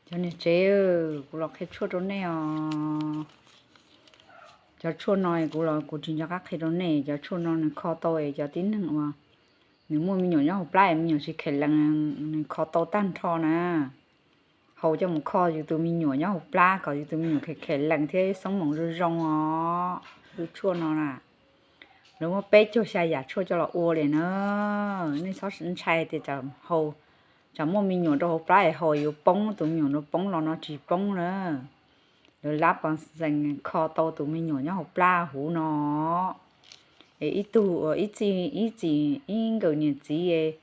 Cov niam tsev, kuv los qhia tshuaj rau nej os. Cov tshuaj no kuv los kuv tsis nco qab qhia rau nej. Cov tshuaj no nws kho tau es cov tib neeg uas nws muaj me nyuam nyob hauv plab es me nyuam tsis khem lees, nws kho tau tag nrho na. Haus coj mus kho yus tus me nyuam nyob hauv plab kom yus tus me nyuam khem khem lees thiab xoob moos zoo zoo os. Hwj tshuaj no na, lawv muab peb caug xya yam tshuaj coj los ua li na. Nej txhob ntshai tias tsam muaj me nyuam rau hauv plab es haus yuav poob, tus me nyuam no poob los no tsis poob na. Lawv lab pov xees kho tau tus me nyuam nyob hauv plab huv no. Es ib tug ib txij ib txim ib nkawm niam txiv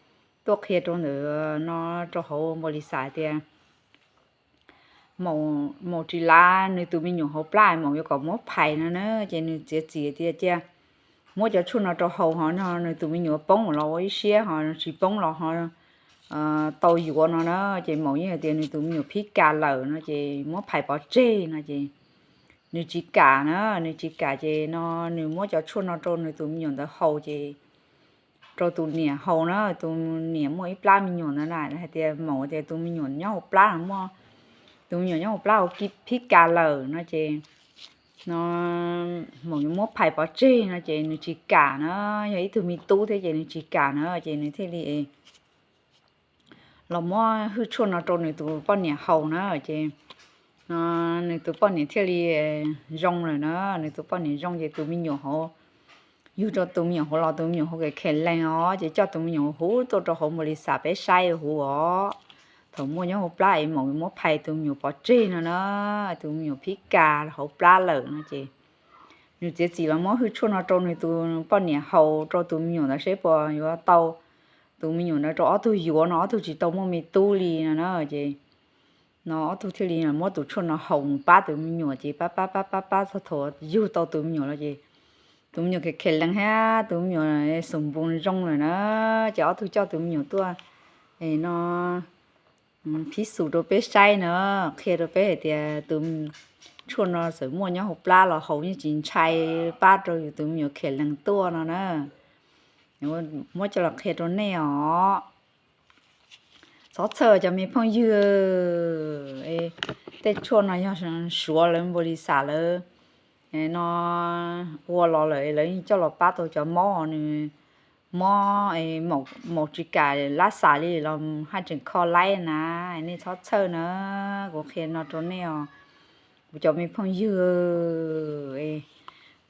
tuaj qhia rau ntawm no, rau hauv npaus lis xas tias maum tsis lav nws tus me nyuam hauv plab, maum yuav kom muab phais no na. Ces nws txiav txim tias cia muab cov tshuaj no rau haus ho no nws tus me nyuam poob los ua ib siab, ho tsis poob los ho tau yuav no na. Ces maum yeej hais tias nws tus me nyuam phib kas lawm no ces muab phais pov tseg no ces nws tsis kam na. Nws tsis kam ces no nws muab cov tshuaj no rau nws tus me nyuam ntawd haus ces rau tus niam haus na. Tus niam muaj ib plab me nyuam ntawd na, hais tias maum tias tus me nyuam nyob hauv plab no muaj, tus me nyuam nyob hauv plab ua phib kas lawm no ces no maum yuav muab phais pov tseg no ces nws tsis kam na. Yog ib tug me tub thiab ces nws tsis kam na ces nws thiaj li los muab hwj tshuaj no rau nws tus poj niam haus na ces no nws tus poj niam thiaj li zoo lawm na. Nws tus poj niam zoo ces tus me nyuam hauv, yug rau tus me nyuam hauv los tus me nyuam hauv khem khem lees os, ces coj tus me nyuam huv tuaj rau hauv npaus lis xas peb saib huv os. Thaum muaj nyob hauv plab es maum muab phais tus me nyuam pov tseg no na, tus me nyuam phib kas hauv plab lawm no ces nws txiav txim los muab hwj tshuaj no rau nws tus poj niam haus rau tus me nyuam ntawd seb puas yuav tau tus me nyuam ntawd rau ob tug yuav no, ob tug tsis tau muaj me tub li no na ces no ob tug thiaj li muab tus tshuaj no haus mus pab tus me nyuam ces pab pab pab pab pab txog thaum yug tau tus me nyuam los ces tus me nyuam khem khem lees thiab tus me nyuam xum npus zoo lawm na. Ces ob tug coj tus me nyuam tuaj no phib xus rau peb saib na, qhia rau peb hais tias tus tshuaj no txawm muaj nyob hauv plab los haus yeej tsis ntshai, pab rau yus tus me nyuam khem lees tuaj no na. Muab coj los qhia rau nej os. Txhob txhawj cov me phooj ywg, tej tshuaj no yog Suav lawv npaus lis xas lawv no ua los lawm lawv yeej coj los pab tau cov mob, nws mob, maum tsis kam lab xas li los haj tseem kho laib na. Nej txhob txhawj na, kuv qhia no rau nej os. Kuv cov me phooj ywg,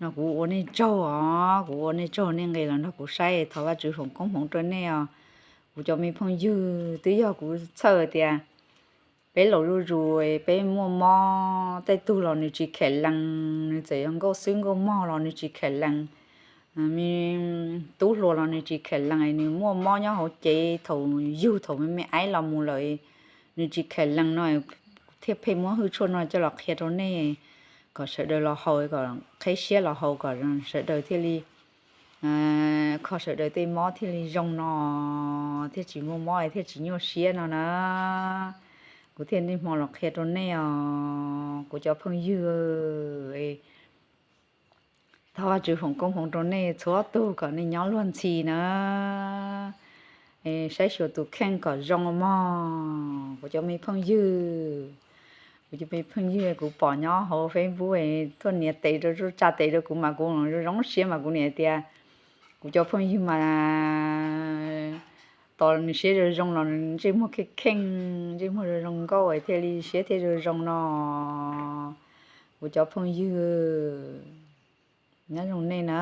no kuv ua nej tsaug os, kuv ua nej tsaug nej nqis los nrog kuv saib, thov Vajtswv foom koob hmoov rau nej os. Kuv cov me phooj ywg, twb yog kuv txhawj tias peb laus zuj zus peb muaj mob, tej tug los nws tsis khem lees, nws txawm yog nkauj xwb nkauj mog los nws tsis khem lees, me tub hluas los nws tsis khem lees, nws muaj mob nyob hauv cev thaum yug thaum me me aib los mus lawm, nws tsis khem lees no, thiaj pheej muab hwj tshuaj no coj los qhia rau nej kom sawv daws los haus, kom qheb siab los haus kom sawv daws thiaj li, kho sawv daws tej mob thiaj li zoo no, thiaj tsis muaj mob thiaj tsis nyuaj siab no na. Kuv thiaj niaj hmo los qhia rau nej os, kuv cov phooj ywg. Thov Vajtswv foom koob hmoov rau nej txhua tug kom nej nyob luag ntxhi na. Saib xyuas tus kheej kom zoo mog kuv cov me phooj ywg. Kuv cov me phooj ywg kuv pom nyob hauv Facebook tuaj nias tes rau, tsa tes rau kuv mas kuv zoo zoo siab mas kuv niam tias kuv cov phooj ywg mas tos nws siab zoo zoo los ntsej muag kheej kheej, ntsej muag zoo zoo nkauj thiaj li siab thiaj zoo zoo no. Kuv cov phooj ywg, nyob zoo nej na.